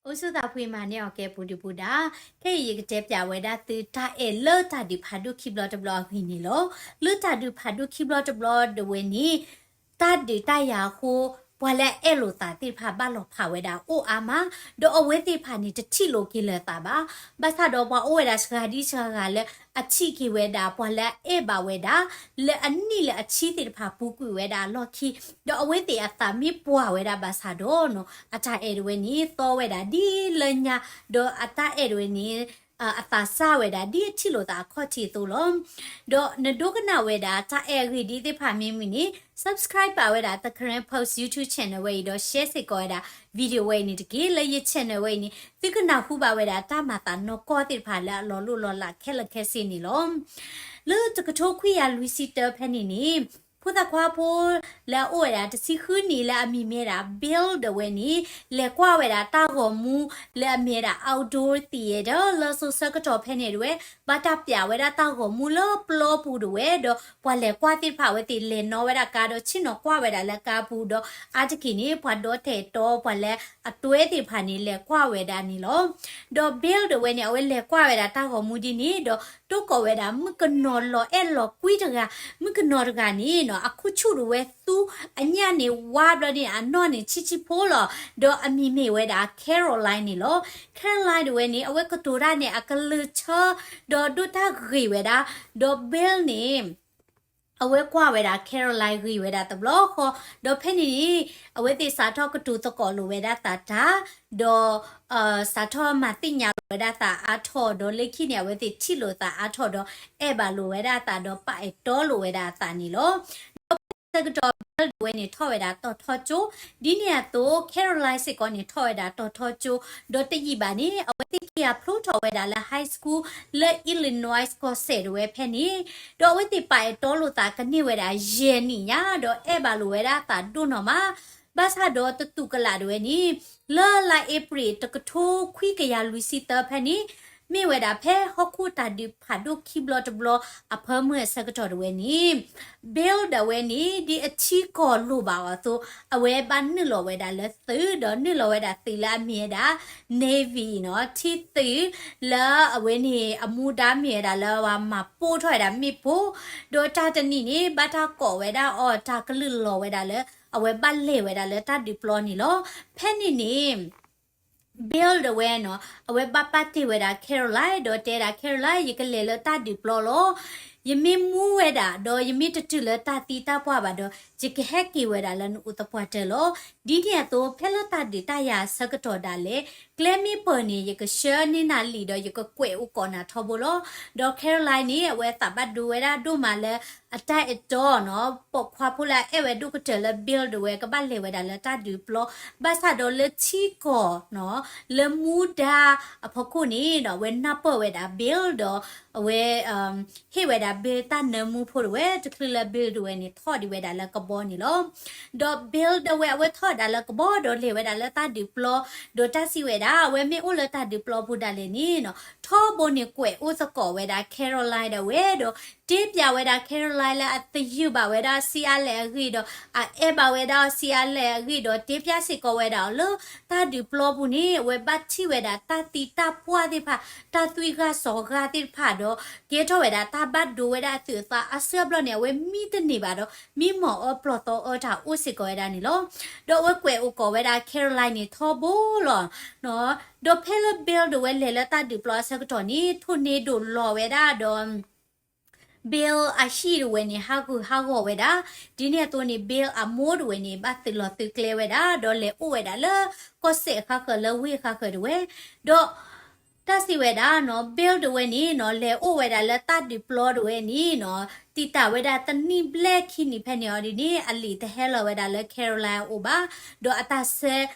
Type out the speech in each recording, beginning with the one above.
အိၣ်ဆူၣ်သးဖှံမၤန့ၢ်အီၤကဲပူၤဒုၣ်ပူၤဒါ, ခဲအံၤယကတဲပျးဝဲဒၣ်သုတၢ်အဲၣ်လၢတၢ်ဒုးဖးဒိၣ်ခံဘျီတဘျီအဂ့ၢ်န့ၣ်လီၤ. လၢတၢ်ဒုးဖးဒိၣ်ခံဘျီတဘျီဒၣ်ဝဲန့ၣ်, တၢ်ဒုးတၢ်ယၤအဃိ, ပှၤလၢအအဲၣ်လိာ်သးသ့ၣ်တဖၣ်ဘၣ်လီၤဖးဝဲဒၣ်အိၣ်အါမး, ဒီးအဝဲသ့ၣ်တဖၣ်န့ၣ် တထံၣ်လိာ်က့ၤလၢၤသးဘၣ်. ဘၣ်ဆၣ်ဒီးပှၤအိၣ်ဝဲဒၣ်စှၤဒံစှၤဂၤလၢအထံၣ်က့ၤဝဲဒၣ် ပှၤလၢအအဲၣ်ဘၣ်ဝဲဒၣ် လၢအနံၣ်လၢအဆံသ့ၣ်တဖၣ်ပူၤကွံာ်ဝဲဒၣ်အလီၢ်ခံ, ဒီးအဝဲသ့ၣ်အသးမ့ၢ်ပှၢ်ဝဲဒၣ်ဘၣ်ဆၣ်ဒီးနီၤ, အတၢ်အဲၣ်ဒၣ်ဝဲန့ၣ် သီဝဲဒၣ်ဒ်လၢညါ, ဒီးအတၢ်အဲၣ်ဒၣ်ဝဲန့ၣ် အသးစၢ်ဝဲဒၣ်ဒ်အထံၣ်လိာ်သးအခီၣ်ထံးအသိးလီၤ. ဒီးနဒိကနၣ်ဝဲဒၣ်တၢ်အဲၣ်အဂ့ၢ်ဒ်သ့ၣ်တဖၣ်မ့ၢ်မုာ်န့ၣ် subscribe ဘၣ်ဝဲဒၣ် The Karen Post YouTube channel ဝဲအံၤ ဒီး share စ့ၢ်ကီးဝဲဒၣ် video ဝဲအံၤန့ၣ်တက့ၢ်. လၢယ channel ဝဲအံၤန့ၣ် သုကနၢ်ဟူဘၣ်ဝဲဒၣ်တၢ်မၤသးနီၢ်ကီၢ်သ့ၣ်တဖၣ်လၢအလီၤလိၣ်လီၤလးခဲလၢာ်ခဲဆ့န့ၣ်လီၤ. လၢတကထိခွံကယၤလွံၢ်ဆံတၢဖဲန့ၣ်န့ၣ်, ဖိသၣ်ခွါဖိလၢအအိၣ်ဝဲဒၣ်တဆံဃုနံၣ်လၢအမံၤမ့ၢ်ဝဲဒၣ် Bill ဒၣ်ဝဲန့ၣ်, လဲၤကွၢ်ဝဲဒၣ်တၢ်ဂီၤမူလၢအမ့ၢ်ဝဲဒၣ် outdoor theater လၢစိၤဆၢကတီၢ်ဖဲန့ၣ်ဒၣ်ဝဲ, ဘၣ်တၢ်ပျးဝဲဒၣ်တၢ်ဂီၤမူလၢပျီပူၤဒၣ်ဝဲ, ဒီးပှၤလဲၤကွၢ်သ့ၣ်တဖၣ်အဝဲသ့ၣ်လဲၤနီၣ်ဝဲဒၣ်ကါ ဒီးဆ့ၣ်နီၤကွၢ်ဝဲဒၣ်လၢကါပူၤ, ဒီးအါတက့ၢ်န့ၣ် ပှၤဒီတဲာ်တီပှၤလၢအတွဲသ့ၣ်တဖၣ်န့ၣ် လဲၤကွၢ်ဝဲဒၣ်န့ၣ်လီၤ. ဒီး Bill ဒၣ်ဝဲန့ၣ် အဝဲလဲၤကွၢ်ဝဲဒၣ်တၢ်ဂီၤမူဒ်န့ၣ်, ဒီးတိၢ်ကီၢ်ဝဲဒၣ် မုၣ်ကနီၤလီၤအဲၣ်လီၤကွံတဂၤ, မုၣ်ကနီၤတဂၤန့ၣ်နီၤ, အခိၣ်ဆူၣ်ဒၣ်ဝဲသူအညၣ်န့ၣ် ဝါဘျီန့ၣ် အနီၢ်န့ၣ်ဆံးဆံးဖိလီၤ. ဒီးအမံၤမ့ၢ်ဝဲဒၣ် Caroline န့ၣ်လီၤ. Caroline ဒၣ်ဝဲန့ၣ် အဝဲကတိၤတၢ်န့ၣ် အကလုၢ်ဆၢ, ဒီးဒိၣ်တၢ်ဂ့ၤဝဲဒၣ်, ဒီး Bill န့ၣ် အဝဲကွၢ်ဝဲဒၣ် Caroline ဂ့ၤဝဲဒၣ်တဘျီဃီ, ဒီးဖဲန့ၣ်န့ၣ် အဝဲသ့ၣ်စးထီၣ်ကတိၤသကိးလိာ်ဝဲဒၣ်သးတၢ်, ဒီး စးထီၣ်မၤသ့ၣ်ညါလိာ်ဝဲဒၣ်သးအါထီၣ်, ဒီးလၢခံန့ၣ် အဝဲသ့ၣ်ထံၣ်လိာ်သးအါထီၣ်ဒီး အဲၣ်ဘၣ်လိာ်ဝဲဒၣ်အသးဒီးပာ်အဲၣ်တီလိာ်ဝဲဒၣ်အသးန့ၣ်လီၤ. ဒီးဖဲဆၢကတီၢ် Bill ဒၣ်ဝဲန့ၣ်ထီၣ်ဝဲဒၣ်တီၤထီကၠိ, ဒ်န့ၣ်အသိး Caroline စ့ၢ်ကီးန့ၣ် ထီၣ်ဝဲဒၣ်တီၤထီကၠိ, ဒီးတယံာ်ဘၣ်န့ၣ် အဝဲသ့ၣ်ခံဂၤဖျိထီၣ်ဝဲဒၣ်လၢ high school လၢ Illinois ကီၢ်စဲၣ်ဒၣ်ဝဲဖဲန့ၣ်, ဒီးအဝဲသ့ၣ်ပာ်အဲၣ်တီလိာ်သးကန့ၢ်ဝဲဒၣ်ယဲၢ်နံၣ်ညါ, ဒီးအဲၣ်ဘၣ်လိာ်ဝဲဒၣ်အသးဒိၣ်နီၢ်မး, ဘၣ်ဆၣ်ဒီးတတူၢ်ကလာ်ဒၣ်ဝဲန့ၣ်, လၢလါအ့ဖြ့ၣ်တကထိခွံကယၤလွံၢ်ဆံသၢဖဲန့ၣ်, မ့ၢ်ဝဲဒၣ်ဖဲဟီၣ်ခိၣ်တၢ်ဒုးဖးဒိၣ်ခံဘျီတဘျီအဖၢမုၢ်အဆၢကတီၢ်ဒၣ်ဝဲန့ၣ်, Bill ဒၣ်ဝဲန့ၣ် ဒ်အထံကီၢ်လိၣ်ဘၣ်အီၤအသိး, အဝဲဘၣ်နုာ်လီၤဝဲဒၣ်လၢသုး, ဒီးနုာ်လီၤဝဲဒၣ်သုးလၢအမ့ၢ်ဝဲဒၣ် Navy နီၤ, ထံသုးလၢအဝဲန့ၣ် အမူဒါမ့ၢ်ဝဲဒၣ်လၢပှၤမၤပိၢ်ထီၣ်ဝဲဒၣ်မ့ၣ်ပိၢ်, ဒီးတၢ်တနံၤန့ၣ် ဘၣ်တၢ်ကိးဝဲဒၣ်အီၤ တၢ်ကလုၢ်လီၤဝဲဒၣ်လၢ အဝဲဘၣ်လဲၤဝဲဒၣ်လၢတၢ်ဒုးပျီန့ၣ်လီၤ. ဖဲန့ၣ်န့ၣ် Bill ဒၣ်ဝဲနီၤ, အဝဲဘၣ်ပာ်တ့ၢ်ဝဲဒၣ် Caroline ဒီးတဲဒၣ် Caroline ယကလဲၤလၢတၢ်ဒုးပျီလီၤ. ယမ့ၢ်မူဝဲဒၣ်, ဒီးယမ့ၢ်တတုၤလၢတၢ်သံတၢ်ပှၢ်ဘၣ်ဒီး ယကဟဲက့ၤဝဲဒၣ်လၢနအိၣ်သပှၢ်တၢၢ်လီၤ. ဒ်န့ၣ်အသိး ဖဲလၢတၢ်ဒုးတၢ်ယၤအဆၢကတီၢ်ဒၣ်လဲာ်, ကျဲမ့ၢ်ပၢၢ်န့ၣ် ယကဆှၢန့ၢ်နၤလံာ်ဒီးယကကွဲးအိၣ်ကိးနၤထီဘိလီၤ. ဒီး Caroline န့ၣ် အဝဲသးဘၣ်ဒိဝဲဒၣ်ဒိၣ်မးလၢ အတၢ်အဲၣ်တီနီၤ, ပိာ်ခွါဖိလၢအအဲၣ်ဝဲဒိၣ်ကတၢၢ်လၢ Bill ဒၣ်ဝဲ ကဘၣ်လဲၤဝဲဒၣ်လၢတၢ်ဒုးပျီ, ဘၣ်ဆၣ်ဒီးလၢထံကီၢ်နီၤ, လၢမူဒါအဖီခိၣ်န့ၣ်နီၤ, အဝဲနၢ်ပၢၢ်ဝဲဒၣ် Bill ဒီး အဝဲ ဟ့ၣ်ဝဲဒၣ် Bill တၢ်နၢမူဖိဒၣ်ဝဲ တချုးလၢ Bill ဒၣ်ဝဲန့ၣ် ထီၣ်ဒံးဝဲဒၣ်လၢကဘီန့ၣ်လီၤ. ဒီး Bill ဒၣ်ဝဲ အဝဲထီၣ်ဝဲဒၣ်လၢကဘီ ဒီးလဲၤဝဲဒၣ်လၢတၢ်ဒုးပျီ, ဒီးတၢ်စံးဝဲဒၣ် အဝဲမ့ၢ်အိၣ်လၢတၢ်ဒုးပျီပူၤဒၣ်လဲာ်န့ၣ်နီၤ, ထီဘိန့ၣ်ကွဲးအိၣ်သကိးဝဲဒၣ် Caroline ဒၣ်ဝဲဒီး တဲပျးဝဲဒၣ် Caroline လၢအသယုၢ်ဘၣ်ဝဲဒၣ် ဆံးအါလဲၣ်အဂ့ၢ်ဒီး အအဲၣ်ဘၣ်ဝဲဒၣ်အီၤ ဆံးအါလဲၣ်အဂ့ၢ်ဒီး တဲပျးစ့ၢ်ကီးဝဲဒၣ်အီၤလၢ တၢ်ဒုးပျီပူၤန့ၣ် အဝဲဘၣ်ထံၣ်ဝဲဒၣ်တၢ်သံတၢ်ပှၢ်သ့ၣ်တဖၣ်, တၢ်သွံၣ်ဂၢ်စီၤဂၢ်သ့ၣ်တဖၣ်ဒီး ကဲထီၣ်ဝဲဒၣ်တၢ်ဘၣ်ဒိဝဲဒၣ်အသူၣ်အသးအါစုအါဘျီန့ၣ် အဝဲမံတန့ၢ်ဘၣ်ဒီး မံမီၢ်အၢပျီၢ်သီအၢတၢ်အိၣ်စ့ၢ်ကီးဝဲဒၣ်န့ၣ်လီၤ. ဒီးအဝဲကွဲးအိၣ်ကိးဝဲဒၣ် Caroline န့ၣ်ထီဘိလီၤ. ဒီးဖဲလၢ Bill ဒၣ်ဝဲလဲၤလၢတၢ်ဒုးပျီအဆၢကတီၢ်န့ၣ် ထိၣ်န့ၢ်ဒိၣ်လီၤဝဲဒၣ်ဒီး Bill အဟံၣ်ဒၣ်ဝဲန့ၣ် ဟးဂူာ်ဟးဂီၤဝဲဒၣ်, ဒ်န့ၣ်အသိးန့ၣ် Bill အမိၢ်ဒၣ်ဝဲန့ၣ် ဘၣ်သုးလီၤသုးကျဲဝဲဒၣ် ဒီးလဲၤအိၣ်ဝဲဒၣ်လၢကီၢ်စဲၣ်ဃါဃၢၤ လၢဝ့ၢ်ဃါဃၢၤဒၣ်ဝဲ, ဒီး တၢ်စံးဝဲဒၣ်နီၤ, Bill ဒၣ်ဝဲန့ၣ်နီၤ လဲၤအိၣ်ဝဲဒၣ်လၢတၢ်ဒုးပျီဒၣ်ဝဲန့ၣ်နီၤ, တံာ်တာ်ဝဲဒၣ်တနံၣ်ဘျဲၣ်ခံနံၣ်ဖဲန့ၣ်အီၤဒ်န့ၣ် အလံာ်တဟဲလီၤဝဲဒၣ်လၢ Caroline အအိၣ်ဘၣ်, ဒီး အတၢ်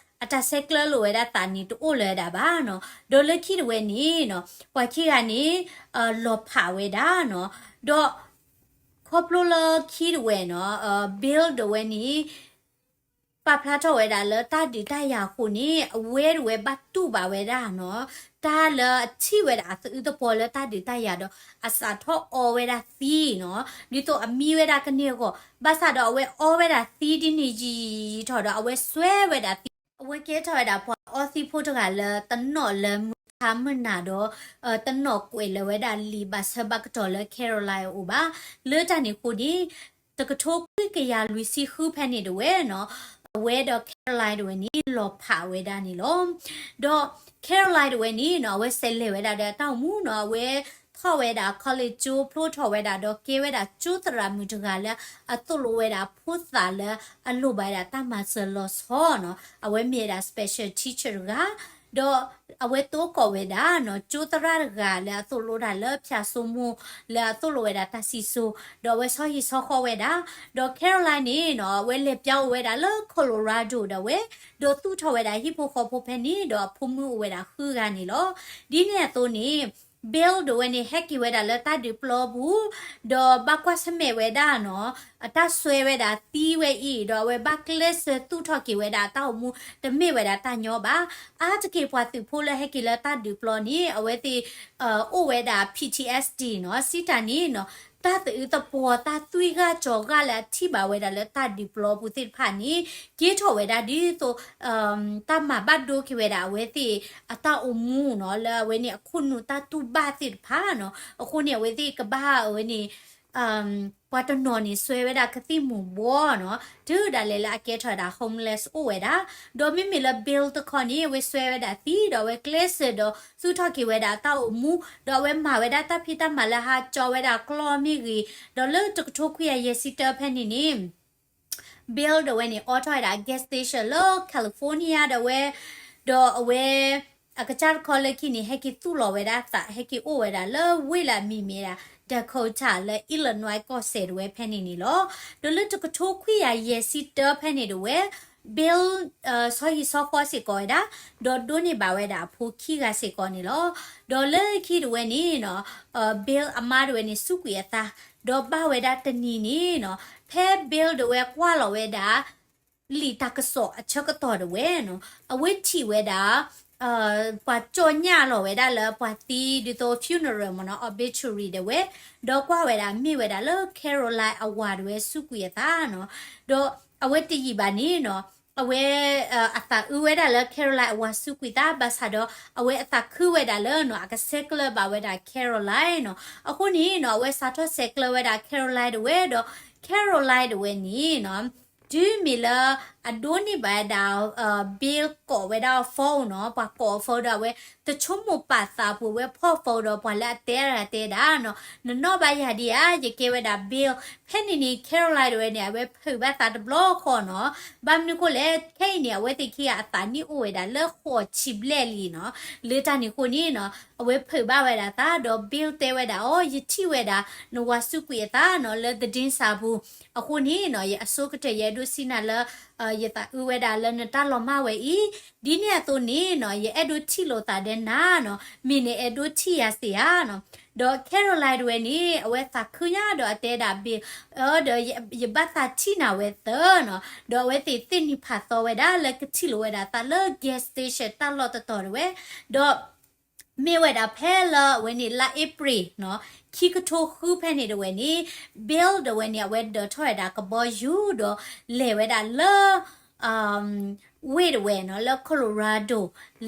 ဆဲးကျၢလိာ်ဝဲဒၣ်သးန့ၣ်တအိၣ်လၢၤဝဲဒၣ်ဘၣ်နီၤ, ဒီးလၢခံဒၣ်ဝဲန့ၣ်နီၤ ပှၤခံဂၤန့ၣ် လီၤဖးဝဲဒၣ်နီၤ, ဒီး ခီဖျိလၢခံဒၣ်ဝဲနီၤ, Bill ဒၣ်ဝဲန့ၣ် ပာ်ဖျါထီၣ်ဝဲဒၣ်လၢတၢ်ဒုးတၢ်ယၤအဃိန့ၣ် အဝဲဒၣ်ဝဲဘၣ်တူၢ်ဘၣ်ဝဲဒၣ်နီၤ, တၢ်လၢအထံၣ်ဝဲဒၣ်အသးအုးသပှီၤလၢတၢ်ဒုးတၢ်ယၤဒီး အစးထီၣ်အီဝဲဒၣ်သံနီၤ, ဒ်သိးအမံဝဲဒၣ်ကန့ၢ်အဂီၢ်, ဘၣ်ဆၣ်ဒီးအဝဲအီဝဲဒၣ်သံဒ်န့ၣ်ယံာ်ယံာ်ထီၣ်ဒီး အဝဲစွဲဝဲဒၣ်သံ, အဝဲကဲထီၣ်ဝဲဒၣ်ပှၤ အီသံးဖိတဂၤလၢတနီၣ်လၢမုၢ်ခါမုၢ်နၤဒီး တနီၣ်ကွဲးလၢၤဝဲဒၣ်လံာ်ဘၣ်ဆၢဘၣ်ကတီၢ်လၢ Caroline အအိၣ်ဘၣ်. လၢတၢ်န့ၣ်အဃိန့ၣ် တကထိခွံကယၤလွံၢ်ဆံဃုဖဲန့ၣ်တဝဲနီၤ, အဝဲဒီး Caroline တဝဲန့ၣ် လီၤဖးဝဲဒၣ်န့ၣ်လီၤ. ဒီး Caroline တဝဲန့ၣ်နီၤ အဝဲစးလဲၤဝဲဒၣ်ဒီးတၢ်အိၣ်မူနီၤ, အဝဲထီၣ်ဝဲဒၣ် college ကၠိဖျိထီၣ်ဝဲဒၣ်ဒီးကဲဝဲဒၣ်ကၠိသရၣ်မုၣ်တဂၤလၢအသိၣ်လိဝဲဒၣ်ဖိသၣ်လၢအလိၣ်ဘၣ်ဝဲဒၣ်တၢ်မၤစၢၤလီၤဆီနီၤ, အဝဲမ့ၢ်ဝဲဒၣ် special teacher တဂၤ ဒီးအဝဲသကိးဝဲဒၣ်နီၤ ကၠိသရၣ်တဂၤလၢအသိၣ်လိတၢ်လၢဖၠၣ်စိမိၢ် လၢအသိၣ်လိဝဲဒၣ်တၢ်စံၣ်စိၤ, ဒီးအဝဲဆီဟံၣ်ဆီဃီဝဲဒၣ်, ဒီး Caroline န့ၣ်နီၤ အဝဲလဲၤပၠါအိၣ်ဝဲဒၣ်လၢ Colorado ဒၣ်ဝဲ, ဒီးသူၣ်ထီၣ်ဝဲဒၣ်ဟံၣ်ဖိဃီဖိဖဲန့ၣ်, ဒီးအဖိမုၣ်အိၣ်ဝဲဒၣ်ဃုဂၤန့ၣ်လီၤ. ဒ်န့ၣ်အသိးန့ၣ် Bill ဒၣ်ဝဲန့ၣ် ဟဲက့ၤဝဲဒၣ်လၢတၢ်ဒုးပျီပူၤ, ဒီးဘၣ်ကွၢ်ဆၢၣ်မဲာ်ဝဲဒၣ်နီၤ အတၢ်စွဲဝဲဒၣ်သံဝဲအံၤ, ဒီးအဝဲဘၣ်ကျဲးစၢးသူၣ်ထီၣ်က့ၤဝဲဒၣ်အတၢ်အိၣ်မူ တမ့ၢ်ဝဲဒၣ်တၢ်ညီဘၣ်. အါတက့ၢ်ပှၤသုးဖိလၢဟဲက့ၤလၢတၢ်ဒုးပျီန့ၣ် အဝဲသ့ၣ် အိၣ်ဝဲဒၣ် P T S D နီၤ, စံးတၢ်န့ၣ်နီၤ တၢ်သအုးသပှီၤ တၢ်သွံၣ်ဂၢ်စီၤဂၢ်လၢအထံၣ်ဘၣ်ဝဲဒၣ်လၢတၢ်ဒုးပျီပူၤသ့ၣ်တဖၣ်န့ၣ် ကဲထီၣ်ဝဲဒၣ်ဒ်သိး တၢ်မၤဘၣ်ဒိက့ၤဝဲဒၣ်အဝဲသ့ၣ်အတၢ်အိၣ်မူနီၤ, လၢအဝဲန့ၣ်အခိၣ်နူာ်တၢ်တူၢ်ဘၣ်သ့ၣ်တဖၣ်နီၤ. အဃိန့ၣ် အဝဲသ့ၣ်ကဘၣ်အဝဲန့ၣ် ပှၤတနီၤန့ၣ် စွဲဝဲဒၣ်ကသံၣ်မူၤဘှီးနီၤ, တုၤဒၣ်လဲာ်လၢအကဲထီၣ်ဝဲဒၣ် homeless အိၣ်ဝဲဒၣ်. ဒီးမ့မ့ၢ်လၢ Bill တခီန့ၣ် အဝဲစွဲဝဲဒၣ်သံ, ဒီးအဝဲကျဲးစၢးဒီးသူၣ်ထီၣ်က့ၤဝဲဒၣ်အတၢ်အိၣ်မူ, ဒီးအဝဲမၤဝဲဒၣ်တၢ်ဖံးတၢ်မၤလၢဟးကၠီဝဲဒၣ်ကျီမ့ၢ်ဂ့ၤ, ဒီးလၢတကထိခွံကယၤယဲၢ်ဆံတၢဖဲန့ၣ်န့ၣ် Bill ဒၣ်ဝဲန့ၣ် အိးထီၣ်ဝဲဒၣ် gas station လၢ California ဒၣ်ဝဲ, ဒီးအဝဲ အကစၢ်တခီလၢခံန့ၣ် ဟဲက့ၤသူၣ်လီၤဝဲဒၣ်သး ဟဲက့ၤအိၣ်ဝဲဒၣ်လၢဝ့ၢ်လၢအမံၤမ့ၢ်ဒၣ် Dakota လၢ Illinois ကီၢ်စဲၣ်ဒၣ်ဝဲဖဲန့ၣ်န့ၣ်လီၤ. ဒီးလၢတကထိခွံကယၤယဲၢ်ဆံတၢဖဲန့ၣ်ဒၣ်ဝဲ Bill ဆီဟံၣ်ဆီဃီစ့ၢ်ကီးဝဲဒၣ်, ဒီးဒိးန့ၢ်ဘၣ်ဝဲဒၣ်အဖိခံဂၤစ့ၢ်ကီးန့ၣ်လီၤ. ဒီးလၢခံဒၣ်ဝဲန့ၣ်နီၤ Bill အမါဒၣ်ဝဲန့ၣ် စူးကွံာ်အသး, ဒီးဘၣ်ဝဲဒၣ်တနံၤန့ၣ်နီၤ ဖဲ Bill ဒၣ်ဝဲကွၢ်လီၤဝဲဒၣ် လံာ်တၢ်ကစီၣ်အဆၢကတီၢ်ဒၣ်ဝဲနီၤ အဝဲထံၣ်ဝဲဒၣ် ပှၤကၠီၣ်ညၣ်လီၤဝဲဒၣ်လၢပှၤသံ ဒ်သိး funeral မ့ၢ်နီၤ obituary ဒၣ်ဝဲ, ဒီးကွၢ်ဝဲဒၣ်မ့ၢ်ဝဲဒၣ်လၢ Caroline အဝၤဒၣ်ဝဲစူးကွံာ်အသးနီၤ. ဒီးအဝဲတယံာ်ဘၣ်န့ၣ်နီၤ အဝဲ အသးအုးဝဲဒၣ်လၢ Caroline အဝၤစူးကွံာ်သးဘၣ်ဆၣ်ဒီး အဝဲအသးခုဝဲဒၣ်လၢနီၤ အကဆဲးကျၢဘၣ်ဝဲဒၣ် Caroline နီၤ. အဃိန့ၣ်နီၤ အဝဲစးထီၣ်ဆဲးကျၢဝဲဒၣ် Caroline ဒၣ်ဝဲဒီး Caroline ဒၣ်ဝဲန့ၣ်နီၤ တုၤမ့ၢ်လၢအဒိးန့ၢ်ဘၣ်ဝဲဒၣ် Bill ကိးဝဲဒၣ်အ phone နီၤ, ပှၤကိးအ phone ဒီးအဝဲ တဆိကမိၣ်ပာ်သးပူၤ အဝဲဖီၣ် phone ဒီးပှၤလၢအတဲဒၣ်တဲဒၣ်နီၤ, နနီၣ်ဘၣ်ယၤဒံးဧါ, ယကဲဝဲဒၣ် Bill. ဖဲန့ၣ်န့ၣ် Caroline ဒၣ်ဝဲန့ၣ် အဝဲဖုးဘၣ်သးတဘျီဃီနီၤ. ဘၣ်မနုၤဃိလဲၣ်, ခဲအံၤန့ၣ် အဝဲသ့ၣ်ခံဂၤအသးနံၣ်အိၣ်ဝဲဒၣ်လၢဃိးဆံဘျဲၣ်လံနီၤ. လၢတၢ်န့ၣ်အဃိန့ၣ်နီၤ အဝဲဖုးဘၣ်ဝဲဒၣ်သး ဒီး Bill တဲဝဲဒၣ်အီၤ, ယထံၣ်ဝဲဒၣ် နဝၤစူးကွံာ်အသးနီၤ လၢ သတင်းစာ ပူၤ, အဃိန့ၣ်နီၤ ယအဆိကတၢၢ် ယအဲၣ်ဒိးစံးနၤလၢ ယသးအုးဝဲဒၣ်လၢနတၢ်လီၤမၢ်ဝဲအံၤ, ဒ်န့ၣ်အသိးန့ၣ်နီၤ ယအဲၣ်ဒိးထံၣ်လိာ်သးဒီးနၤနီၤ, မ့ၢ်နအဲၣ်ဒိးထံၣ်ယၤစ့ၢ်ဧါနီၤ. ဒီး Caroline ဒၣ်ဝဲန့ၣ် အဝဲသးခုညါဒီးအတဲဒၣ် Bill ဒီးယဘၣ်သးထံၣ်နၤဝဲသၢနီၤ. ဒီးအဝဲသ့ၣ်သ့ၣ်နံၤဖးသီဝဲဒၣ်လၢကထံၣ်လိာ်ဝဲဒၣ်သးလၢ gas station တၢ်လီၢ်တတီၤဒၣ်ဝဲ, ဒီး မ့ၢ်ဝဲဒၣ်ဖဲလၢအဝဲန့ၣ် လါအ့ဖြ့ၣ်နီၤ ခံကထိဃုဖဲန့ၣ်ဒၣ်ဝဲန့ၣ် Bill ဒၣ်ဝဲန့ၣ် အဝဲဒၢးထီၣ်ဝဲဒၣ်ကဘီယူၤဒီး လဲၤဝဲဒၣ်လၢ ဝ့ၢ်ဒၣ်ဝဲနီၤ လၢ Colorado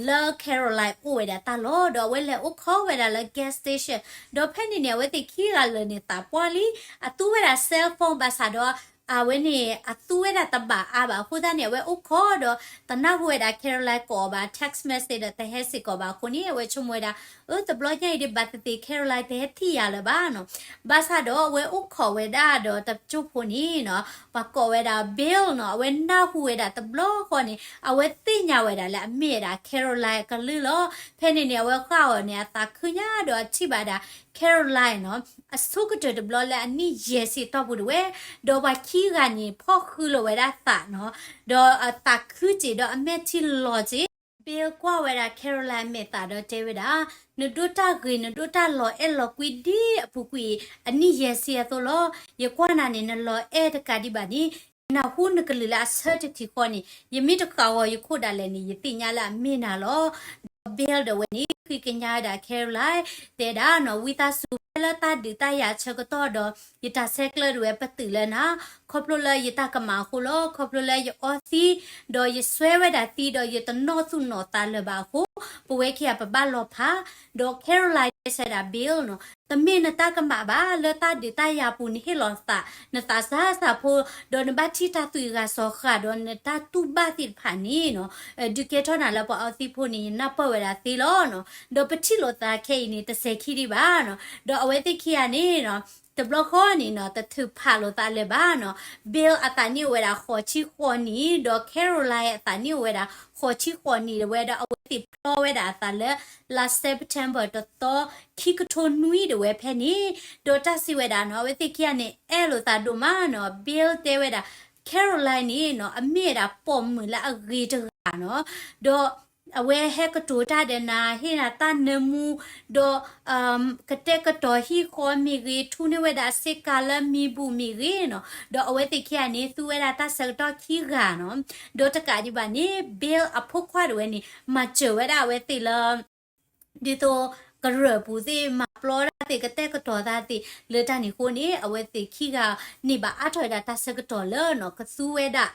လၢ Caroline အိၣ်ဝဲဒၣ်တၢ်လီၢ်, ဒီးအဝဲလဲၤအိၣ်ခိးဝဲဒၣ်လၢ gas station, ဒီးဖဲန့ၣ်န့ၣ် အဝဲသ့ၣ်ခံဂၤလၢာ်န့ၣ်သးပှၢ်လံ, အသူဝဲဒၣ် cell phone ဘၣ်ဆၣ်ဒီး အဝဲန့ၣ် အသူဝဲဒၣ်တဘၣ်အါဘၣ်အဃိသတးန့ၣ် အဝဲအိၣ်ခိးဒီး တနၢ်ဟူဝဲဒၣ် Caroline ကိးအီၤဘၣ် text message ဒီးတဟဲစ့ၢ်ကီးဘၣ်အဃိန့ၣ် အဝဲဆိကမိၣ်ဝဲဒၣ် အၢ တဘျီညါအံၤဒ်ဘၣ်သ့ၣ်သ့ၣ် Caroline တဟဲထံၣ်ယၤလၢၤဘၣ်နီၤ. ဘၣ်ဆၣ်ဒီးအဝဲအိၣ်ခိးဝဲဒၣ်ဒီးတကၠိဖိန့ၣ်နီၤ ပှၤကိးဝဲဒၣ် Bill နီၤ အဝဲနၢ်ဟူဝဲဒၣ်တဘျီဃီန့ၣ် အဝဲသ့ၣ်ညါဝဲဒၣ်လၢအမ့ၢ်ဝဲဒၣ် Caroline အကလုၢ်လီၤ. ဖဲန့ၣ်န့ၣ် အဝဲဃၣ်အီၤန့ၣ် အသးခုညါဒီးအထံၣ်ဘၣ်ဒၣ် Caroline နီၤ အဆိကတၢၢ်တဘျီလၢအနံၣ်ယဲၢ်ဆံတီၢ်ပူၤဒၣ်ဝဲ, ဒီးပှၤခံဂၤန့ၣ် ဖီၣ်ဃုလိာ်ဝဲဒၣ်သးနီၤ, ဒီးအသးခုက့ၤဒီးအမဲာ်ထံလီၤက့ၤ Bill ကွၢ်ဝဲဒၣ် Caroline အမဲာ်သးဒီးတဲဝဲဒၣ်, နဒိးတၢ်ဂ့ၤ နဒိးတၢ်လီၤအဲၣ်လီၤကွံဒ်အပူၤကွံာ်အနံၣ်ယဲၢ်ဆံအသိးလီၤ. ယကွၢ်နၤန့ၣ် နလီၤအဲၣ်တကးဒံးဘၣ်န့ၣ် ယနၢ်ဟူနကလုၢ်လၢအဆၢတထံၣ်ဃီန့ၣ် ယမ့ၢ်တဃၣ်ဂီၤယခိၣ်ဒၣ်လဲာ်န့ၣ် ယသ့ၣ်ညါလၢအမ့ၢ်နၤလီၤ. ဒီး Bill ဒၣ်ဝဲန့ၣ် ဃ့ကညးဝဲဒၣ် Caroline တဲဒၣ်နီၤ ဝံသးစူၤ ယကတဲလၢတၢ်ဒုးတၢ်ယၤအဆၢကတီၢ်ဒီး ယတၢ်ဆဲးကျၢဒီးဝဲပတုာ်လၢနၤ, ခီဖျိလၢယတၢ်ကမၣ်အဃိလီၤ. ခီဖျိလၢယအီသံး ဒီးယစွဲဝဲဒၣ်သံး ဒီးယတနီၣ်သူၣ်နီၣ်သးလၢၤဘၣ်အဃိ ပဝဲခံဂၤပဘၣ်လီၤဖး. ဒီး Caroline တဲဆၢဒၣ် Bill နီၤ, တမ့ၢ်နတၢ်ကမၣ်ဘၣ် လၢတၢ်ဒုးတၢ်ယၤပူၤနဟ့ၣ်လီၤသး နသးစၢ်စၢ်ဖိ ဒီးနဘၣ်ထံၣ်တၢ်သွံၣ်ဂၤစီၤဃာ်ဒီးနတၢ်တူၢ်ဘၣ်သ့ၣ်တဖၣ်န့ၣ်နီၤ, ဒုးကဲထီၣ်နၤလၢပှၤအီသံးဖိန့ၣ် ယနၢ်ပၢၢ်ဝဲဒၣ်သ့လီၤနီၤ. ဒီးပထံၣ်လိာ်သးခဲအံၤန့ၣ် တစဲးခံဒံးဘၣ်နီၤ. ဒီးအဝဲသ့ၣ်ခံဂၤန့ၣ်နီၤ တဘျီဃီန့ၣ်နီၤ တထုးဖးလိာ်သးလၢၤဘၣ်နီၤ. Bill အသးနံၣ်အိၣ်ဝဲဒၣ်ဃိးဆံဃိးနံၣ် ဒီး Caroline အသးနံၣ်အိၣ်ဝဲဒၣ်ဃိးဆံဃိးနံၣ်ဒၣ်ဝဲ ဒီးအဝဲသ့ၣ်ဖျီဝဲဒၣ်အသးလၢ လါ September တသီ ခံကထိနွံဒၣ်ဝဲဖဲန့ၣ်, ဒီးတၢ်စံးဝဲဒၣ်နီၤ အဝဲသ့ၣ်ခံဂၤန့ၣ် အဲၣ်လိာ်သးဒိၣ်မးနီၤ. Bill တဲဝဲဒၣ် Caroline န့ၣ်နီၤ အမ့ၢ်ဝဲဒၣ်ပိာ်မုၣ်လၢအဂ့ၤတဂၤနီၤ, ဒီးအဝဲဟဲကတိၤတၢ်ဒီးနၤ ဟ့ၣ်နၤတၢ်နၢမူ, ဒီး ကတဲာ်ကတီၤဟံၣ်ဃီမ့ၢ်ဂ့ၤ, ထူန့ၢ်ဝဲဒၣ်စ့ကၤလၢမံၤဘူၣ်မ့ၢ်ဂ့ၤနီၤ, ဒီးအဝဲသ့ၣ်ခံဂၤန့ၣ် သူဝဲဒၣ်တၢ်ဆၢကတီၢ်ခံဂၤနီၤ. ဒီးတကးဒံးဘၣ်န့ၣ် Bill အဖိခွါဒၣ်ဝဲန့ၣ် မၤစၢၤဝဲဒၣ်အဝဲသ့ၣ်လၢ ဒ်သိးကရၢၢ်ပူၤသ့ၣ် မၤပျီတၢ်သ့ၣ် ကတဲာ်ကတီၤတၢ်သ့ၣ် လၢတၢ်န့ၣ်အဃိန့ၣ် အဝဲသ့ၣ်ခံဂၤန့ၣ် ဘၣ်အါထီၣ်ဝဲဒၣ်တၢ်ဆၢကတီၢ်လၢနီၤ ကသူဝဲဒၣ်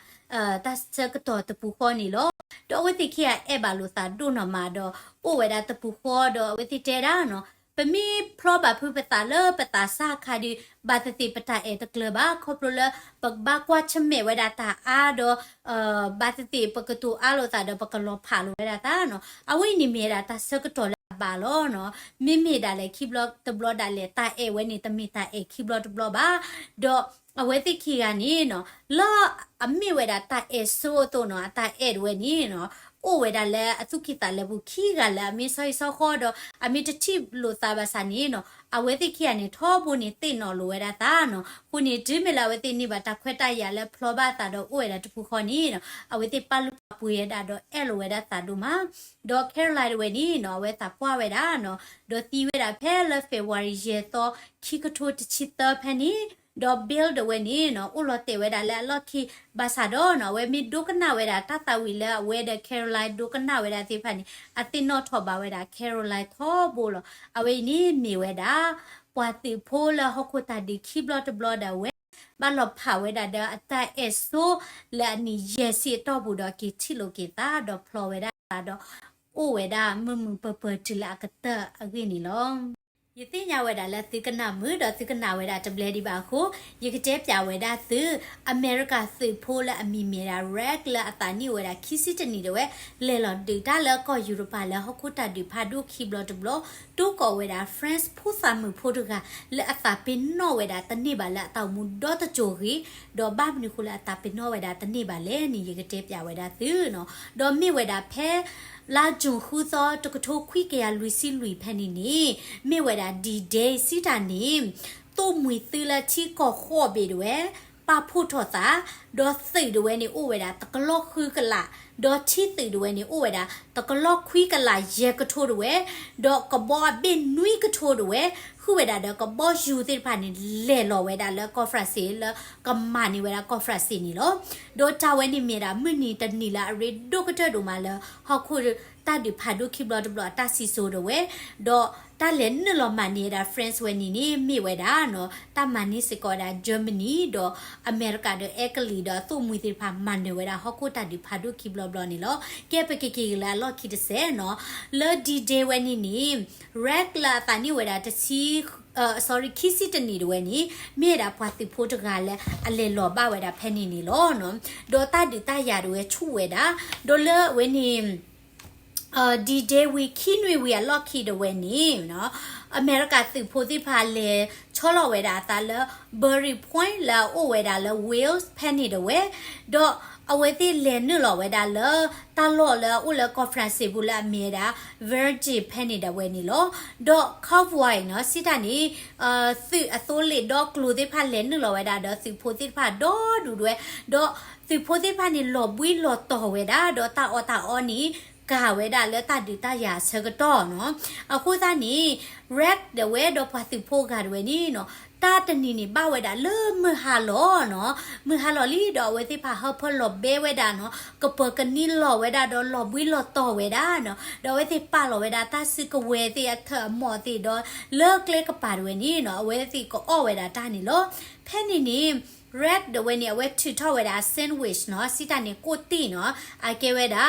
တၢ်ဆၢကတီၢ်တပူၤဃီန့ၣ်လီၤ. ဒီးအဝဲသ့ၣ်ခံဂၤအဲၣ်ဘၣ်လိာ်သးဒိၣ်နီၢ်မးဒီး အိၣ်ဝဲဒၣ်တပူၤဃီဒီး အဝဲသ့ၣ်တဲဒၣ်နီၤ ပမ့ၢ်ဖျီဘၣ်ဖုးပသးလၢပသးစၢ်အခါဒီး ဘၣ်သ့ၣ်သ့ၣ်ပတၢ်အဲၣ်တကျၢၤဘၣ် ခီဖျိလၢ ပကဘၣ်ကွၢ်ဆၢၣ်မဲာ်ဝဲဒၣ်တၢ်အါဒီး ဘၣ်သ့ၣ်သ့ၣ် ပကတိၤအါလိာ်သးဒီးပကလီၤဖးလိာ်ဝဲဒၣ်သးနီၤ. အဝဲအံၤန့ၣ်မ့ၢ်ဝဲဒၣ်တၢ်ဆၢကတီၢ်လၢအဘၣ်လီၤနီၤ. မ့မ့ၢ်ဒၣ်လဲာ်ခံဘျီတဘျီဒၣ်လဲာ် တၢ်အဲၣ်ဝဲန့ၣ် တမ့ၢ်တၢ်အဲၣ်ခံဘျီတဘျီဘၣ်. ဒီးအဝဲသ့ၣ်ခံဂၤန့ၣ်နီၤ လၢအမ့ၢ်ဝဲဒၣ်တၢ်အဲၣ်ဆိအသိးနီၤ အတၢ်အဲၣ်ဒၣ်ဝဲန့ၣ်နီၤ အိၣ်ဝဲဒၣ်လၢအသူၣ်ကံၢ်သးလဲပူၤခံဂၤလၢအမ့ၢ်ဆီဟံၣ်ဆီဃီဒီး အမ့ၢ်တထံၣ်လိာ်သးဘၣ်ဆၣ်န့ၣ်နီၤ အဝဲသ့ၣ်ခံဂၤန့ၣ် ထီဘိန့ၣ်သ့ၣ်နီၣ်လိာ်ဝဲဒၣ်သးနီၤ. အဃိန့ၣ် တုၤမ့ၢ်လၢအဝဲသ့ၣ်န့ၢ်ဘၣ်တၢ်ခွဲးတၢ်ယာ်လၢဖျီဘၣ်သးဒီးအိၣ်ဝဲဒၣ်တပူၤဃီန့ၣ်နီၤ အဝဲသ့ၣ်ပာ်လုၢ်ပာ်ပှ့ၤဝဲဒၣ်ဒီးအဲၣ်လိာ်ဝဲဒၣ်သးဒိၣ်မး ဒီး Caroline ဒၣ်ဝဲန့ၣ်နီၤ အဝဲသးပှၢ်ဝဲဒၣ်နီၤ ဒီးသံဝဲဒၣ်ဖဲလၢ February ယဲၢ်သီ ခံကထိတဆံသၢဖဲန့ၣ်, ဒီး Bill ဒၣ်ဝဲန့ၣ်နီၤ အိၣ်လီၤတဲာ်ဝဲဒၣ်လၢအလီၢ်ခံဘၣ်ဆၣ်ဒီးနီၤ အဝဲမ့ၢ်ဒိကနၣ်ဝဲဒၣ်တၢ်သးဝံၣ်လၢအဝဲဒီး Caroline ဒိကနၣ်ဝဲဒၣ်သ့ၣ်တဖၣ်န့ၣ် အသ့ၣ်နီၣ်ထီၣ်ဘၣ်ဝဲဒၣ် Caroline ထီဘိလီၤ. အဝဲအံၤန့ၣ်မ့ၢ်ဝဲဒၣ် ပှၤသုးဖိလၢဟီၣ်ခိၣ်တၢ်ဒုးခံဘျီတဘျီဒၣ်ဝဲ ဘၣ်လီၤဖးဝဲဒၣ်ဒီးအတၢ်အဲၣ်ဆိလၢအနံၣ်ယဲၢ်ဆံအတီၢ်ပူၤဒီးက့ၤထံၣ်လိာ်က့ၤသး ဒီးဖျီဝဲဒၣ်သးဒီး အိၣ်ဝဲဒၣ်မုာ်မုာ်ပၢၤပၢၤတုၤလၢအကတၢၢ်အဂ့ၢ်န့ၣ်လီၤ. ယသ့ၣ်ညါဝဲဒၣ်လၢသုကနၣ်မုာ်ဒီးသုကနၣ်ဝဲဒၣ်တဘျဲဒံးဘၣ်အဃိ ယကတဲပၠးဝဲဒၣ်သု အမဲရကၤသုးဖိလၢအမံၤမ့ၢ်ဒၣ် Rex လၢအသးနံၣ်အိၣ်ဝဲဒၣ်ခံဆံတနံၣ်ဒၣ်ဝဲ လဲၤလီၤဒုးတၢ်လၢကီၢ်ယူရပၤလၢဟီၣ်ခိၣ်တၢ်ဒုးဖးဒိၣ်ခံဘျီတဘျီ တိကိးဝဲဒၣ် France ဖိသၣ်မုၣ်ဖိတဂၤ လၢအသးပ့ၤနီၣ်ဝဲဒၣ်တန့ၢ်ဘၣ်လၢအတၢ်အိၣ်မူဒီတစိၤအဂ့ၢ်, ဒီးဘၣ်မနုၤဃိလၢအသးပ့ၤနီၣ်ဝဲဒၣ်တန့ၢ်ဘၣ်လဲၣ်န့ၣ် ယကတဲပၠးဝဲဒၣ်သုနီၤ. ဒီးမ့ၢ်ဝဲဒၣ်ဖဲ လါယူၤဃုသီ တကထိခွံကယၤလွံၢ်ဆံလွံၢ်ဖဲန့ၣ်န့ၣ် မ့ၢ်ဝဲဒၣ် D-Day စံးတၢ်န့ၣ် သိၣ်မှံၤသုလၢထံကီၢ်ဃိးဘ့ၣ်ဒၣ်ဝဲ ပာ်ဖှိၣ်ထီၣ်သး, ဒီးသုးဒၣ်ဝဲန့ၣ်အိၣ်ဝဲဒၣ်တကလီၢ်ဃုကလး, ဒီးထံသုးဒၣ်ဝဲန့ၣ်အိၣ်ဝဲဒၣ်တကလီၢ်ခွံကလးယဲၢ်ကထိဒၣ်ဝဲ, ဒီးကဘီအဘ့ၣ်နွံကထိဒၣ်ဝဲ, ဃုာ်ဝဲဒၣ်ဒီးကဘီယူၤသ့ၣ်တဖၣ်န့ၣ် လဲၤလီၤဝဲဒၣ်လၢကီၢ်ဖရၣ်စ့ၣ်လၢကမၤန့ၢ်ဝဲဒၣ်ကီၢ်ဖရၣ်စ့ၣ်န့ၣ်လီၤ. ဒီးတၢ်ဝဲန့ၣ်မ့ၢ်ဒၣ်မုၢ်နံၤတနံၤလၢအရ့ဒိၣ်ကတၢၢ်ဒိၣ်မးလၢ ဟီၣ်ခိၣ်တၢ်ဒုးဖးဒိၣ်ခံဘျီတဘျီအတၢ်စံၣ်စိၤဒၣ်ဝဲ, ဒီးတၢ်လဲၤနုာ်လီၤမၤန့ၢ်ဝဲဒၣ် France ဝဲန့ၣ်န့ၣ် မ့ၢ်ဝဲဒၣ်နီၤ တၢ်မၤန့ၢ်စ့ၢ်ကီးဝဲဒၣ် Germany ဒီး အမဲရကၤဒီးအဲကလံးဒီးသိၣ်မှံၤသ့ၣ်တဖၣ်မၤနၢၤဝဲဒၣ်ဟီၣ်ခိၣ်တၢ်ဒုးဖးဒိၣ်ခံဘျီဘျီန့ၣ်လီၤ. ကဲပက့ၤက့ၤက့ၤလၢအလီၢ်ခံတစဲးနီၤ, လၢ D-Day ဝဲန့ၣ်န့ၣ် Rex လၢအသးနံၣ်အိၣ်ဝဲဒၣ်တဆံ sorry ခံဆံတနံၣ်ဒၣ်ဝဲန့ၣ် မ့ၢ်ဝဲဒၣ်ပှၤသုးဖိတဂၤလၢအလဲၤလီၤဘၣ်ဝဲဒၣ်ဖဲန့ၣ်န့ၣ်လီၤ. ဒီးတၢ်ဒုးတၢ်ယၤဒၣ်ဝဲဆူၣ်ဝဲဒၣ်, ဒီးလၢအဝဲန့ၣ် D-Day ဝံၤခံနွံဝံၤအလီၢ်ခံဒၣ်ဝဲန့ၣ် အမဲရကၤသုးဖိသ့ၣ်တဖၣ်လဲၤဆီလီၤဝဲဒၣ်အသးလၢ Berry Point လၢအအိၣ်ဝဲဒၣ်လၢ Wales ဖဲန့ၣ်ဒၣ်ဝဲ, ဒီးအဝဲသ့ၣ်လဲၤနုာ်လီၤဝဲဒၣ်လၢ တၢ်လီၢ်လၢအအိၣ်လၢကီၢ်ဖရၣ်စ့ၣ်ပူၤလၢအမ့ၢ်ဝဲဒၣ် Vergy ဖဲန့ၣ်ဒၣ်ဝဲန့ၣ်လီၤ. ဒီး convoy နီၤ စံးတၢ်န့ၣ် သုးအသိလ့ၣ်ဒီကျိၤသ့ၣ်တဖၣ်လဲၤနုာ်လီၤဝဲဒၣ်ဒီးသုးဖိသ့ၣ်တဖၣ်ဒီဒူၣ်ဒၣ်ဝဲ, ဒီးသုးဖိသ့ၣ်တဖၣ်န့ၣ် လီၤဘှံးလီၤတီၤဝဲဒၣ် ဒီးတၢ်အီၣ်တၢ်အီန့ၣ် ကၤဝဲဒၣ်လၢတၢ်ဒုးတၢ်ယၤအဆၢကတီၢ်နီၤ. အဃိသတးန့ၣ် Rex ဒၣ်ဝဲဒီးပှၤသုးဖိဂၤဒၣ်ဝဲန့ၣ်နီၤ တၢ်တနံၤန့ၣ် ဘၣ်ဝဲဒၣ်လၢမုၢ်ဟါလီၤနီၤ, မုၢ်ဟါလီၤလံ ဒီးအဝဲသ့ၣ်တဖၣ်ဟၢဖၢလီၤဘဲဝဲဒၣ်နီၤ, ကပၢၤကနံၣ်လီၤဝဲဒၣ် ဒီးလီၤဘှံးလီၤတီၤဝဲဒၣ်နီၤ, ဒီးအဝဲသ့ၣ်ပာ်လီၤဝဲဒၣ်တၢ်စုကဝဲၤသ့ၣ်အထၢၣ်အမီၢ်သ့ၣ် ဒီးလၢကျဲကပၤတဝဲန့ၣ်နီၤ အဝဲသ့ၣ်ကအီၣ်ဝဲဒၣ်တၢ်န့ၣ်လီၤ. ဖဲန့ၣ်န့ၣ် Rex တဝဲန့ၣ် အဝဲထုးထီၣ်ဝဲဒၣ် sandwich နီၤ, စံးတၢ်န့ၣ်ကိၣ်တံၢ်နီၤ, အကဲဝဲဒၣ်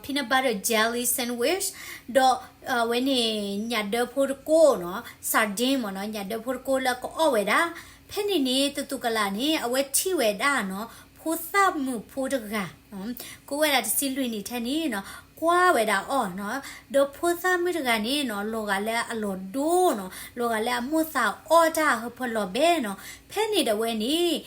peanut butter jelly sandwich ဒီး အဝဲန့ၣ် ညၣ်ဒၢဖိတကိးနီၤ, sardine မ့ၢ်နီၤ, ညၣ်ဒၢဖိတကိးလၢကအီၣ်ဝဲဒၣ်. ဖဲန့ၣ်န့ၣ် တသူကလးန့ၣ် အဝဲထံၣ်ဝဲဒၣ်နီၤ ဖိသၣ်မုၣ်ဖိတဂၤ ကအိၣ်ဝဲဒၣ်တဆံလွံၢ်နံၣ်ထဲန့ၣ်နီၤ ကွၢ်ဝဲဒၣ်အီၤနီၤ, ဒီးဖိသၣ်မုၣ်တဂၤန့ၣ်နီၤ လီၤဂာ်လၢအလီၤဒိနီၤ, လီၤဂာ်လၢအမိၢ်သးအီၣ်တၢ်ဟၢဖၢလီၤဘဲနီၤ. ဖဲန့ၣ်တဝဲန့ၣ်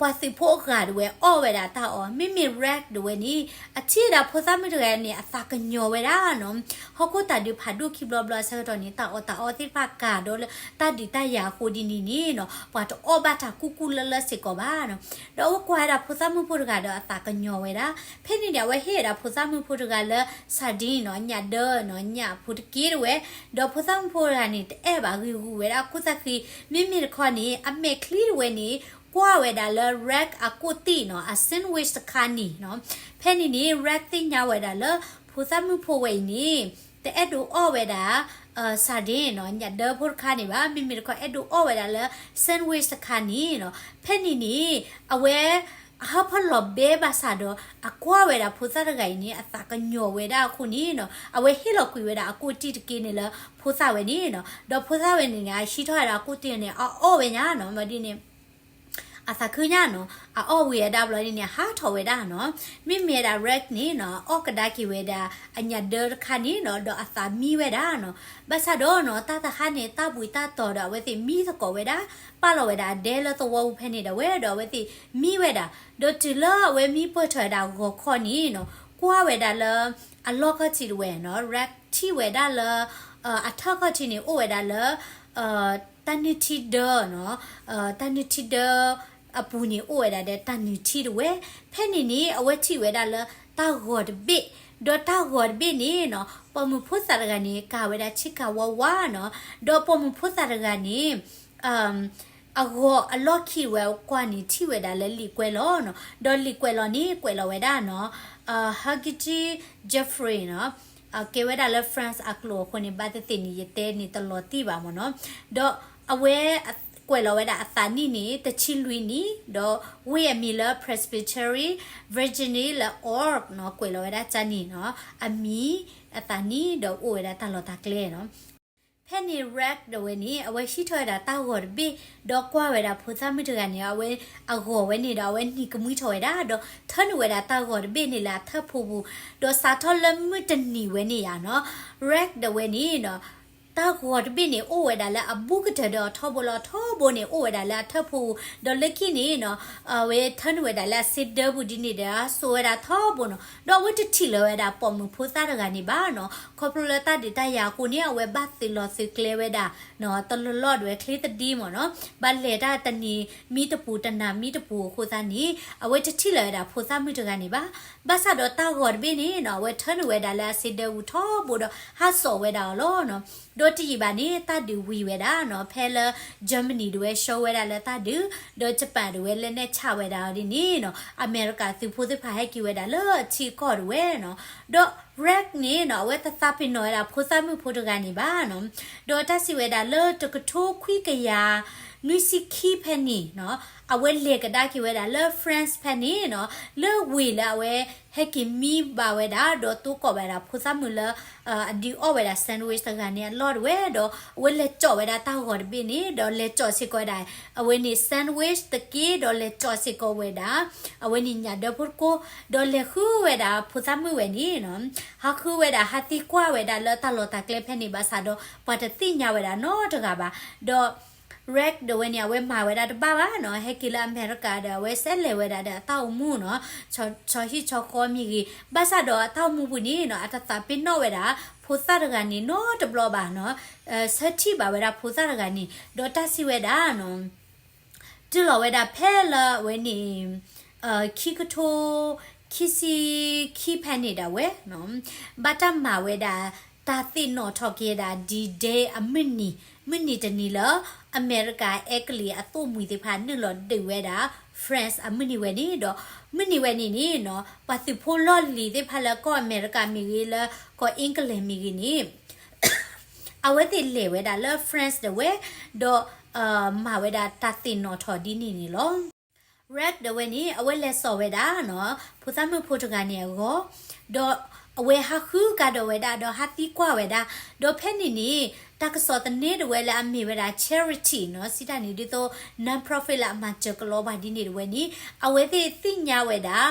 ပှၤသုးဖိအဂၤတဝဲအီၣ်ဝဲဒၣ်တၢ်အီၤ, မ့မ့ၢ် Rex တဝဲန့ၣ် အထံၣ်ဝဲဒၣ်ဖိသၣ်မုၣ်တဂၤန့ၣ် အသးကညီၤဝဲဒၣ်နီၤ. ဟီၣ်ခိၣ်သးဒုးဖးဒိၣ်ခံဘျီဘျီအဆၢကတီၢ်န့ၣ် တၢ်အီၣ်တၢ်အီသ့ၣ်တဖၣ်ကၤဒီးလၢတၢ်ဒုးတၢ်ယၤအဃိဒ်န့ၣ်န့ၣ်နီၤ ပှၤတအီၣ်ဘၣ်တၢ်ကူၣ်ကူၣ်လၢလၢစ့ၢ်ကီးဘၣ်နီၤ. ဒီးအဝဲကွၢ်ဝဲဒၣ်ဖိသၣ်မုၣ်ဖိတဂၤဒီးအသးကညီၤဝဲဒၣ်. ဖဲန့ၣ်န့ၣ် အဝဲဟ့ၣ်ဝဲဒၣ်ဖိသၣ်မုၣ်ဖိတဂၤလၢ sardine နီၤ, ညၣ်ဒၢနီၤ, ညၣ်ဖိတက့တဝဲ, ဒီးဖိသၣ်မုၣ်ဖိတဂၤန့ၣ် တအဲၣ်ဘၣ် ဂံၤဂူာ်ဝဲဒၣ်ခိၣ်သၣ်ဃံ, မ့မ့ၢ်တခီန့ၣ် အမဲာ်ချံတဝဲန့ၣ် ကွၢ်ဝဲဒၣ်လၢ Rex အကိၣ်တံၢ်နီၤ, အ sandwich တခါန့ၣ်နီၤ. ဖဲန့ၣ်န့ၣ် Rex သ့ၣ်ညါဝဲဒၣ်လၢ ဖိသၣ်မုၣ်ဖိဝဲအံၤန့ၣ် တအဲၣ်ဒိးအီၣ်ဝဲဒၣ် sardine နီၤ, ညၣ်ဒၢဖိတခါန့ၣ်ဘၣ်, မ့မ့ၢ်တခီအဲၣ်ဒိးအီၣ်ဝဲဒၣ်လၢ sandwich တခါန့ၣ်နီၤ. ဖဲန့ၣ်န့ၣ် အဝဲ အဟၢဖၢလီၤဘဲဘၣ်ဆၣ်ဒီး အကွၢ်ဝဲဒၣ်ဖိသၣ်တဂၤအံၤန့ၣ် အသးကညီၤဝဲဒၣ်အဃိန့ၣ်နီၤ, အဝဲဟ့ၣ်လီၤကွံာ်ဝဲဒၣ်အကိၣ်တံၢ်တက့န့ၣ်လၢဖိသၣ်ဝဲန့ၣ်နီၤ. ဒီးဖိသၣ်ဝဲန့ၣ်န့ၣ် အဟံးထီၣ်ဝဲဒၣ်အကိၣ်တံၢ်န့ၣ် အအီၣ်ဝဲညါနီၤ, မ့ၢ်ဒ်န့ၣ် အသးခုညါနီၤ, အအီၣ်ဝံၤဝဲဒၣ်ဘျီဒ်န့ၣ် အဟးထီၣ်ဝဲဒၣ်နီၤ. မ့မ့ၢ်ဝဲဒၣ် Rex န့ၣ်နီၤ အအီၣ်ကဒါက့ၤဝဲဒၣ် အညၣ်ဒၢတခါန့ၣ်နီၤ, ဒီးအသးမံဝဲဒၣ်နီၤ. ဘၣ်ဆၣ်ဒီးနီၤ တၢ်တဟါန့ၣ် တၢ်ဘှံးတၢ်တီၤဒီး အဝဲသ့ၣ်မံသကိးဝဲဒၣ်, ပာ်လီၤဝဲဒၣ်အဒဲလၢသဝီပူၤဖဲန့ၣ်ဒီးဝဲဒီး အဝဲသ့ၣ်မံဝဲဒၣ်. ဒီးတုၤလၢအဝဲမံပၢၢ်ထီၣ်ဝဲဒၣ်ဂီၤခီန့ၣ်နီၤ, ကွၢ်ဝဲဒၣ်လၢ အလီၢ်ခီၣ်ထံးတဝဲနီၤ, Rex ထံၣ်ဝဲဒၣ်လၢ အထၢၣ်ခီၣ်ထံးန့ၣ် အိၣ်ဝဲဒၣ်လၢ တၢ်နုၢ်ထံဒၢနီၤ, တၢ်နုၢ်ထံဒၢအပူၤန့ၣ် အိၣ်ဝဲဒၣ်ဒီးတၢ်နုၢ်ထံတဝဲ. ဖဲန့ၣ်န့ၣ် အဝဲထံၣ်ဝဲဒၣ်လၢတၢ်ဂီၤတဘ့ၣ်, ဒီးတၢ်ဂီၤတဘ့ၣ်န့ၣ်နီၤ ပိာ်မုၣ်ဖိသၣ်တဂၤန့ၣ် ကၤဝဲဒၣ်ဆ့ကၤဝါဝါနီၤ, ဒီးပိာ်မုၣ်ဖိသၣ်တဂၤန့ၣ် အဂီၤအလီၢ်ခံဝဲအကွၢ်န့ၣ် ထံၣ်ဝဲဒၣ်လၢလံာ်ကွဲးလီၤနီၤ, ဒီးလံာ်ကွဲးလီၤန့ၣ် ကွဲးလီၤဝဲဒၣ်နီၤ Hughie Jeffrey နီၤ, ကဲဝဲဒၣ်လၢ France အကျိာ်အဃိန့ၣ် ဘၣ်သ့ၣ်သ့ၣ်န့ၣ် ယတဲန့ၣ်တလီၤတံၢ်ဘၣ်မ့ၢ်နီၤ, ဒီးအဝဲကွဲးလီၤဝဲဒၣ်အသးနံၣ်န့ၣ် တဆံလွံၢ်နံၣ်, ဒီးဝ့ၢ်အမံၤလၢ Presbytery Virginia လၢ Oak နီၤ, ကွဲးလီၤဝဲဒၣ်ကန့ၣ်နီၤ, အမံၤအသးနံၣ် ဒီးအိၣ်ဝဲဒၣ်တၢ်လီၢ်တၢ်ကျဲနီၤ. ဖဲန့ၣ် Rex ဒီးဝဲန့ၣ် အဝဲဟံးထီၣ်ဝဲဒၣ်တၢ်ဂီၤတဘ့ၣ်, ဒီးကွၢ်ဝဲဒၣ်ဖိသၣ်မုၣ်တဂၤန့ၣ် အဝဲအဂီၤဝဲန့ၣ်ဒီး အဝဲနံၤကမှံထီၣ်ဝဲဒၣ်, ဒီးထၢနုာ်ဝဲဒၣ်တၢ်ဂီၤတဘ့ၣ်န့ၣ်လၢအထၢၣ်ဖိပူၤ, ဒီးစးထီၣ်လၢမုၢ်တနံၤဝဲန့ၣ်ယါနီၤ, Rex ဒီးဝဲန့ၣ်နီၤ တၢ်ဂီၤတဘ့ၣ်န့ၣ် အိၣ်ဝဲဒၣ်လၢအဘူးကတၢၢ်ဒီးအထီဘိလီၤ, အထီဘိန့ၣ် အိၣ်ဝဲဒၣ်လၢအထၢၣ်ဖိပူၤ, ဒီးလၢခံန့ၣ်နီၤ အဝဲထၢနုာ်ဝဲဒၣ်လၢအစ့ဒၢပူၤဒ်န့ၣ်ဒီး အစိာ်ဝဲဒၣ်ထီဘိနီၤ, ဒီးအဝဲတထံၣ်လၢၤဝဲဒၣ်ပိာ်မုၣ်ဖိသၣ်တဂၤန့ၣ်ဘၣ်နီၤ, ခီဖျိလၢတၢ်ဒုးတၢ်ယၤအဃိန့ၣ် အဝဲဘၣ်သုးလီၤသုးကျဲဝဲဒၣ်နီၤ, တလီၢ်လီၢ်ဒဝဲချ့သဒ့မ့ၢ်နီၤ, ဘၣ်လဲၤတၢ်တနံၤမံတပူၤ တနၤမံတပူၤအဃိသတးန့ၣ် အဝဲတထံၣ်လၢၤဝဲဒၣ်ဖိသၣ်မုၣ်တဂၤန့ၣ်ဘၣ်. ဘၣ်ဆၣ်ဒီးတၢ်ဂီၤတဘ့ၣ်န့ၣ်နီၤ အဝဲထၢနုာ်ဝဲဒၣ်လၢအစ့ဒၢပူၤထီဘိဒီး ဟးစိာ်ဝဲဒၣ်အီၤလီၤနီၤ. ဒီးတယံာ်ဘၣ်န့ၣ် တၢ်ဒုးဝံၤဝဲဒၣ်နီၤ, ဖဲလၢ Germany တဝဲဆှၢဝဲဒၣ်လၢတၢ်ဒုး, ဒီး Japan တဝဲလၢနဲၣ်ဆၣ်ဝဲဒၣ်အီၤဒ်န့ၣ်နီၤ, အမဲရကၤသုးဖိသ့ၣ်တဖၣ်ဟဲက့ၤဝဲဒၣ်လၢအထံအကီၢ်တဝဲနီၤ. ဒီး Rex န့ၣ်နီၤ အဝဲတသးပ့ၤနီၣ်ဝဲဒၣ်ဖိသၣ်မုၣ်ဖိတဂၤန့ၣ်ဘၣ်နီၤ. ဒီးတၢ်စံးဝဲဒၣ်လၢတကထိခွံကယၤနွံဆံခံဖဲန့ၣ်နီၤ, အဝဲလဲၤကဒါက့ၤဝဲဒၣ်လၢ France ဖဲန့ၣ်နီၤ, လၢဝ့ၢ်လၢအဝဲဟဲက့ၤမံဘၣ်ဝဲဒၣ် ဒီးတိကိးဘၣ်ဝဲဒၣ်ဖိသၣ်မုၣ်လၢ အဒုးအီၣ်ဝဲဒၣ် sandwich တဂၤန့ၣ်အလီၢ်တဝဲဒီး အဝဲလဲၤကၠီးဝဲဒၣ်တၢ်ဂီၤတဘ့ၣ်န့ၣ် ဒီးလဲၤကၠီးစ့ၢ်ကီးဝဲဒၣ် အဝဲန့ၣ် sandwich တက့ၢ် ဒီးလဲၤကၠီးစ့ၢ်ကီးဝဲဒၣ် အဝဲန့ၣ်ညၣ်ဒၢဖိတကိး, ဒီးလဲၤဃုဝဲဒၣ်ဖိသၣ်မုၣ်ဝဲန့ၣ်နီၤ, ဟးဃုဝဲဒၣ် ဟးသံကွၢ်ဝဲဒၣ်လၢတၢ်လီၢ်တၢ်ကျဲဖဲန့ၣ်ဘၣ်ဆၣ်ဒီး ပှၤတသ့ၣ်ညါဝဲဒၣ်နီတဂၤဘၣ်. ဒီး Rex ဒီးဝဲန့ၣ် အဝဲမၤဝဲဒၣ်တဘၣ်ဘၣ်နီၤ, ဟဲက့ၤလၢအမဲရကၤဒီး အဝဲဆဲးလဲၤဝဲဒၣ်ဒီးအတၢ်အိၣ်မူနီၤ, ဆီဟံၣ်ဆီဃီမ့ၢ်ဂ့ၤ, ဘၣ်ဆၣ်ဒီးအတၢ်အိၣ်မူပူၤန့ၣ်နီၤ အတသးပ့ၤနီၣ်ဝဲဒၣ် ဖိသၣ်တဂၤန့ၣ်နီတဘျီဘၣ်နီၤ, ဆၢထံၣ်ဘၣ်ဝဲဒၣ်ဖိသၣ်တဂၤန့ၣ် ဒီးတၢ်စံးဝဲဒၣ်နီၤ တုၤလီၤဝဲဒၣ်ဖဲလၢအဝဲန့ၣ် ခံကထိ ခံဆံခံဖဲန့ၣ်ဒၣ်ဝဲနီၤ, ဘၣ်တၢ်မၤဝဲဒၣ် တၢ်သ့ၣ်နီၣ်ထီၣ်က့ၤဝဲဒၣ် D-Day အမုၢ်နံၤ, မုၢ်နံၤတနံၤလၢ အမဲရကၤအဲကလံးအသိၣ်မှံၤသ့ၣ်တဖၣ်နုာ်လီၤဒုးဝဲဒၣ် France အမုၢ်နံၤဝဲန့ၣ်ဒီး မုၢ်နံၤဝဲန့ၣ်န့ၣ်နီၤ ပှၤသုးဖိလီၢ်လံၤသ့ၣ်တဖၣ်လၢကီၢ်အမဲရကၤမ့ၢ်ဂ့ၤ လၢကီၢ် England မ့ၢ်ဂ့ၤန့ၣ် အဝဲသ့ၣ်လဲၤဝဲဒၣ်လၢ France ဒၣ်ဝဲ ဒီး မၤဝဲဒၣ်တၢ်သ့ၣ်နီၣ်ထီၣ်ဒ်န့ၣ်န့ၣ်လီၤ. Rex ဒၣ်ဝဲန့ၣ် အဝဲလဲၤစိာ်ဝဲဒၣ်နီၤ ဖိသၣ်မုၣ်ဖိတဂၤန့ၣ်အဂီၢ်, ဒီးအဝဲဟးဃုကဒီးဝဲဒၣ် ဒီးဟးသံကွၢ်ဝဲဒၣ်, ဒီးဖဲန့ၣ်န့ၣ် တၢ်ကစီၣ်သန့ဒၣ်ဝဲလၢအမ့ၢ်ဝဲဒၣ် charity နီၤ စံးတၢ်န့ၣ်ဒ်သိး non-profit လၢအမၤစၢၤကလီဘၣ်ဒ်န့ၣ်ဒၣ်ဝဲန့ၣ် အဝဲသ့ၣ်သ့ၣ်ညါဝဲဒၣ်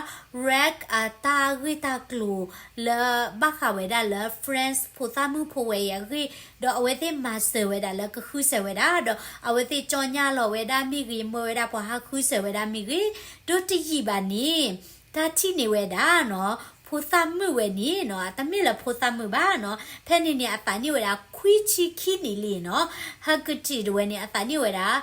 Rex အတၢ်ဂ့ၢ်တၢ်ကျိၤလၢဘၣ်ဃးဝဲဒၣ်လၢ France ဖိသၣ်မုၣ်ဖိဝဲအံၤအဂ့ၢ်, ဒီးအဝဲသ့ၣ်မၤစၢၤဝဲဒၣ်လၢကဃုစဲးဝဲဒၣ်, ဒီးအဝဲသ့ၣ်ကၠီညါလီၤဝဲဒၣ်မ့ၢ်ဂ့ၤ, မၢဝဲဒၣ်ပှၤဟးဃုစဲးဝဲဒၣ်မ့ၢ်ဂ့ၤ, ဒီးတယံာ်ဘၣ်န့ၣ် တၢ်ထံၣ်န့ၢ်ဝဲဒၣ်နီၤ ဖိသၣ်မုၣ်ဝဲန့ၣ်နီၤ တမ့ၢ်လၢဖိသၣ်မုၣ်ဘၣ်နီၤ ဖဲန့ၣ်န့ၣ် အသးန့ၢ်ဝဲဒၣ် ခွံဆံခံနံၣ်လံနီၤ, Haggerty ဒၣ်ဝဲန့ၣ် အသးန့ၢ်ဝဲဒၣ်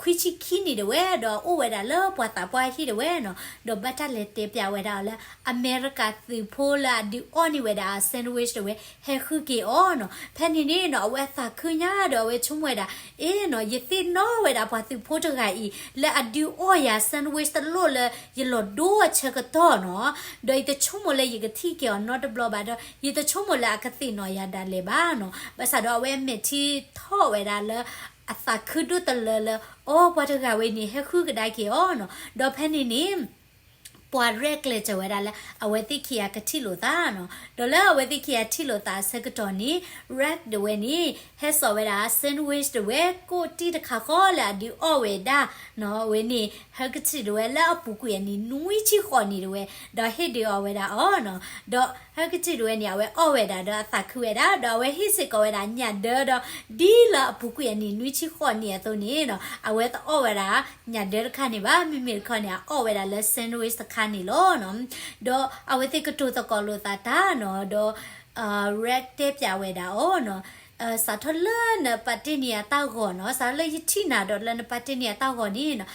ခွံဆံခံနံၣ်ဒၣ်ဝဲ ဒီးအိၣ်ဝဲဒၣ်လၢပှၤသးပှၢ်ဟံၣ်ဒၣ်ဝဲနီၤ, ဒီးဘၣ်တၢ်လဲၤတဲပၠးဝဲဒၣ်အီၤလၢ အမဲရကၤသုးဖိလၢအဒုးအီၣ်န့ၢ်ဝဲဒၣ်အ sandwich ဒၣ်ဝဲ ဟဲဃုက့ၤအီၤနီၤ, ဖဲန့ၣ်န့ၣ်နီၤ အဝဲအသးခုညါဒီးအဝဲဆိကမိၣ်ဝဲဒၣ် အ့နီၤ ယသ့ၣ်နီၣ်ဝဲဒၣ်ပှၤသုးဖိတဂၤအံၤ လၢအဒုးအီၣ်ယၤ sandwich တလိၣ်လၢယလီၤဒိအဆၢကတီၢ်နီၤ, ဒီးယတဆိကမိၣ်လၢယကထံၣ်က့ၤအီၤနီတဘျီဘၣ်ဒီး ယတဆိကမိၣ်လၢအကသ့ၣ်နီၣ်ယၤဒၣ်လဲာ်ဘၣ်နီၤ, ဘၣ်ဆၣ်ဒီးအဝဲအမဲာ်ထံထီၣ်ဝဲဒၣ်လၢ အသးခုဒိၣ်တလၢလၢ အိ ပှၤတဂၤဝဲန့ၣ် ဟဲဃုကဒါက့ၤအီၤနီၤ, ဒီးဖဲန့ၣ်န့ၣ် ပှၤ Rex ကျဲးစၢးဝဲဒၣ်လၢ အဝဲသ့ၣ်ခံဂၤကထံၣ်လိာ်သးနီၤ, ဒီးလၢအဝဲသ့ၣ်ခံဂၤထံၣ်လိာ်သးအဆၢကတီၢ်န့ၣ် Rex ဒၣ်ဝဲန့ၣ် ဟဲစိာ်ဝဲဒၣ် sandwich ဒၣ်ဝဲ ကိးတံၢ်တခါဃီလၢအဒုးအီၣ်ဝဲဒၣ်နီၤ, အဝဲန့ၣ် Haggerty ဒၣ်ဝဲလၢအပူၤကွံာ်အနံၣ်နွံဆံဃိးနံၣ်ဒၣ်ဝဲ ဒီးဟ့ၣ်ဒုးအီၣ်ဝဲဒၣ်အီၤနီၤ, ဒီး Haggerty ဒၣ်ဝဲန့ၣ် အဝဲအီၣ်ဝဲဒၣ်ဒီးအသးခုဝဲဒၣ် ဒီးအဝဲဟ့ၣ်စ့ၢ်ကီးဝဲဒၣ်ညၣ်ဒၢဒီး ဒ်လၢအပူၤကွံာ်အနံၣ်နွံဆံဃိးနံၣ်အသိးန့ၣ်နီၤ အဝဲတအီၣ်ဝဲဒၣ် ညၣ်ဒၢတခါန့ၣ်ဘၣ်, မ့မ့ၢ်တခီန့ၣ် အအီၣ်ဝဲဒၣ်လၢ sandwich တခါန့ၣ်လီၤနီၤ, ဒီးအဝဲသ့ၣ်ကတိၤသကိးလိာ်သးတၢ်နီၤ, ဒီး Rex တဲပၠးဝဲဒၣ်အီၤနီၤ, စးထီၣ်လၢနပာ်တ့ၢ်န့ၢ်ယၤတၢ်ဂီၤနီၤ, စးထီၣ်လၢယထံၣ်နၤဒီးလၢနပာ်တ့ၢ်န့ၢ်ယၤတၢ်ဂီၤန့ၣ်နီၤ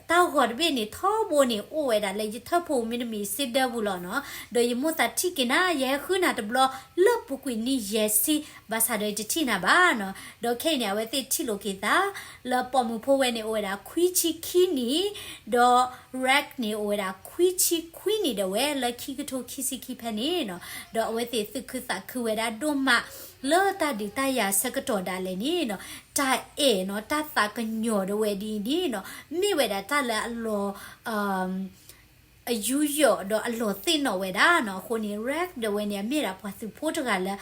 တၢ်ဂီၤတဘ့ၣ်န့ၣ် ထီဘိန့ၣ် အိၣ်ဝဲဒၣ်လၢယထၢၣ်ဖိမ့တမ့ၢ်စ့ဒၢပူၤလီၤနီၤ, ဒီးယမိၣ်သးထံၣ်က့ၤနၤ ယဟဲဃုနၤတဘျီ လၢပူၤကွံာ်နံၣ်ယဲၢ်ဆံ, ဘၣ်ဆၣ်ဒီးယတထံၣ်နၤဘၣ်နီၤ, ဒီးခဲအံၤန့ၣ် အဝဲသ့ၣ်ထံၣ်လိာ်က့ၤသး လၢပိာ်မုၣ်ဖိဝဲန့ၣ် အိၣ်ဝဲဒၣ်ခွံဆံခံနံၣ်, ဒီး Rex န့ၣ် အိၣ်ဝဲဒၣ်ခွံဆံခွံနံၣ်ဒၣ်ဝဲ လၢခံကထိခံဆံခံဖဲန့ၣ်နီၤ, ဒီးအဝဲသ့ၣ်သူၣ်ခုသးခုဝဲဒၣ်ဒိၣ်မး လၢတၢ်ဒုးတၢ်ယၤဆၢကတီၢ်ဒၣ်လဲာ်န့ၣ်နီၤ, တၢ်အဲၣ်နီၤ တၢ်သးကညီၤဒၣ်ဝဲဒ်အံၤန့ၣ်နီၤ, မ့ၢ်ဝဲဒၣ်တၢ်လၢအလီၤ အယူးယီၣ်ဒီးအလီၤသ့ၣ်နီၣ်ဝဲဒၣ်နီၤ, အဃိန့ၣ် Rex ဒၣ်ဝဲန့ၣ် အမ့ၢ်ဒၣ်ပှၤသုးဖိတဂၤလၢ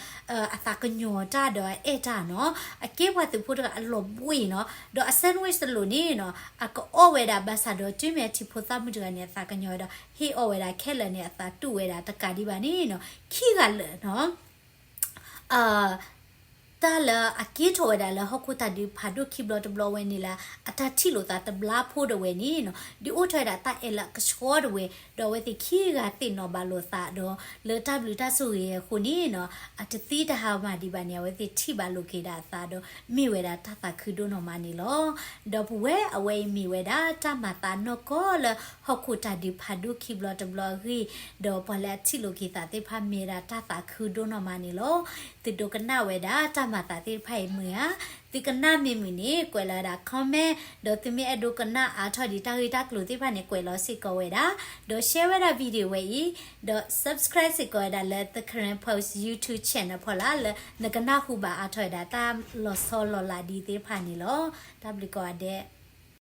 အသးကညီၤတၢ်ဒီးအအဲၣ်တၢ်နီၤ, အကဲပှၤသုးဖိတဂၤအလီၤဘှံးနီၤ, ဒီးအ sandwich တလိၣ်န့ၣ်နီၤ အကအီၣ်ဝဲဒၣ်ဘၣ်ဆၣ်ဒီး တုၤမ့ၢ်အထံၣ်ဖိသၣ်မုၣ်တဂၤန့ၣ် အသးကညီၤဝဲဒီး ဟ့ၣ်အီၣ်ဝဲဒၣ်ခဲလၢာ်န့ၣ် အသးတူၢ်ဝဲဒၣ်တကးဒံးဘၣ်န့ၣ်နီၤ, ခံဂၤလၢာ်နီၤ တၢ်လၢအကဲထီၣ်ဝဲဒၣ်လၢဟီၣ်ခိၣ်တၢ်ဒုးဖးဒိၣ်ခံဘျီတဘျီဝဲန့ၣ်လၢ အတၢ်ထံၣ်လိာ်သးတဘျါဖိဒၣ်ဝဲန့ၣ်နီၤ, ဒုးအိၣ်ထီၣ်ဝဲဒၣ်တၢ်အဲၣ်လၢအကဆှီဒၣ်ဝဲ, ဒီးအဝဲသ့ၣ်ခံဂၤသ့ၣ်နီၣ်ဘၣ်လိာ်သးဒီး လၢတၢ်ဘျုးတၢ်ဆိၣ်ဂ့ၤအဃိန့ၣ်နီၤ, အတသံတဟါမၢ်ဒံးဘၣ်န့ၣ် အဝဲသ့ၣ်ထံၣ်ဘၣ်လိာ်က့ၤဒၣ်အသးဒီး မ့ၢ်ဝဲဒၣ်တၢ်သးခုဒိၣ်နီၢ်မးန့ၣ်လီၤ. ဒီပုၢ်ဝဲၢ် အဝဲအံၤမ့ၢ်ဝဲဒၣ်တၢ်မၤသးနီၢ်ကီၢ်လၢ ဟီၣ်ခိၣ်တၢ်ဒုးဖးဒိၣ်ခံဘျီတဘျီအဂ့ၢ်, ဒီးပှၤလၢအထံၣ်လိာ်က့ၤသးသ့ၣ်တဖၣ်မ့ၢ်ဝဲဒၣ်တၢ်သးခုဒိၣ်နီၢ်မးန့ၣ်လီၤ. သုဒိကနၣ်ဝဲဒၣ်တၢ်မၤသးသ့ၣ်တဖၣ်အံၤမုာ်ဧါ, သုကနၣ်မ့ၢ်မုာ်န့ၣ် ကွဲးလီၤဝဲဒၣ် comment, ဒီးသုမ့ၢ်အဲၣ်ဒိးကနၣ်အါထီၣ်ဒံးတၢ်ဂ့ၢ်တၢ်ကျိၤသ့ၣ်တဖၣ်န့ၣ် ကွဲးလီၤစ့ၢ်ကီးဝဲဒၣ်, ဒီး share ဝဲဒၣ် video ဝဲအံၤ, ဒီး subscribe စ့ၢ်ကီးဝဲဒၣ်လၢ The Karen Post YouTube channel ဖီလာ်လၢ နကနၢ်ဟူဘၣ်အါထီၣ်ဝဲဒၣ်တၢ်လီၤဆီလီၤလးဒ်သ့ၣ်တဖၣ်န့ၣ်လီၤ. တၢ်ဘျုးကိးဂၤဒဲး.